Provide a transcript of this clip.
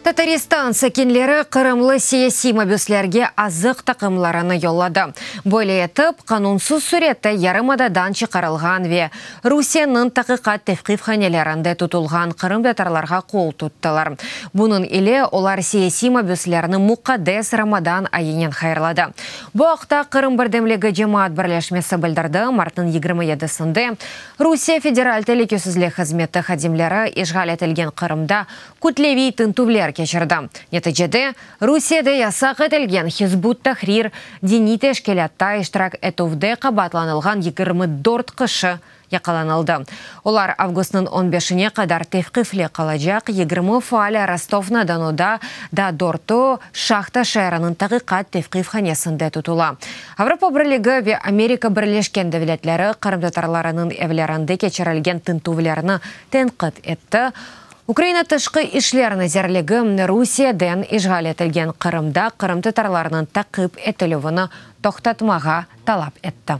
Tataristan sakinleri qırımlı siyasiy mabüslerge azıq taqımlarını yolladı. Böyle etip, qanunsız sürette yarımadadan çıqarılğan ve Rusiyeniñ taqiqat tevqifhanelerinde tutulğan qırımtatarlarğa qol tuttılar. Bunıñ ile olar siyasiy mabüslerni muqaddes Ramadan ayınen hayırladı. Bu aqta Qırım birdemligi cemaat birleşmesi bildirdi. Martnıñ 27-sinde Rusiye Federal telükesizlik hızmeti hadimleri işğal etilgen Qırımda kütleviy tintüvler keçirdi. Neticede, Rusiyede yasaq etilgen Hizb ut-Tahrir diniy teşkilâtta iştirak etüvde qabaatlanılğan 24 kişi yaqalanıldı. Olar avgustnıñ on beşine qadar tevqifli qalacaq, 20 faal Rostov-na-Donuda, daa dörtü Şahta şeeriniñ taqiqat tevqifhanesinde tutula. Avropa Birligi ve Amerika Birleşken Devletleri qırımtatarlarınıñ evlerinde keçirilgen tintüvlerni tenqit etti. Ukraina Tışqı işler nazirligi Rusiyeden işğal etilgen Qırımda qırımtatarlarnıñ taqip etilüvini toqtatmağa talap etti.